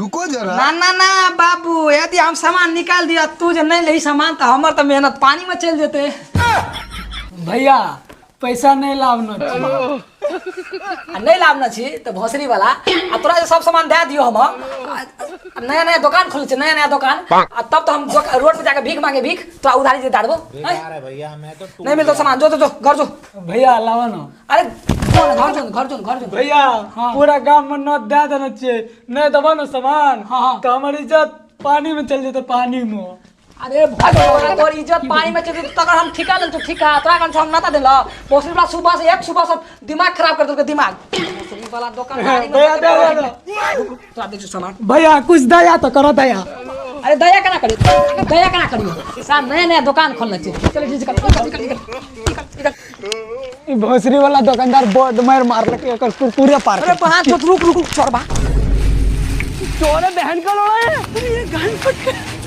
रुको जरा। ना ना ना बाबू, यदि हम सामान निकाल दिया तू जे नहीं लही सामान तो हमर तो मेहनत पानी में चल जेते। भैया पैसा नहीं लावना छी। आ नहीं लावना छी तो भोसड़ी वाला आ तोरा जे सब सामान दे दियो हम। आ नया नया दुकान खोले छी, नया नया दुकान, आ तब तो हम रोड पे जाके भीख मांगे, भीख तोरा उधारी जे दे देबो। बेकार है भैया, मैं तो टूट नहीं मिलतो गया। सामान, जो जो जो घर जो। भैया लावा ना। अरे जो ना, घर जो, घर जो, घर जो। भैया हाँ। पूरा गांव में नोट दे देना चाहिए, नहीं देबो ना सामान हाँ, हाँ। तो हमारी इज्जत पानी में चल जेते, पानी में। अरे भगवान, तोर इज्जत पानी में चल जेते तकर हम ठिका लेल ठिका, तोरा कन से हम नाता देल। भोसड़ी वाला सुबह से एक सुबह से दिमाग खराब कर देलकै दिमाग। भोसड़ी वाला दुकान पानी में भैया, चल दे, जेते। दे, दे। तोरा दे सामान। भैया कुछ दया तो करो, दया। अरे दया केना करी, दया केना करी, साहब नया नया दुकान खोलने छी। चल निकल, निकल, निकल, निकल, निकल, निकल। ई भोसड़ी वाला दुकानदार बड मार मारलकै, एकर कुरकुरे पार। अरे बहन तो रुक रुक रुक, चोरबा चोरे बहन का लोड़ा है ये, गान पट।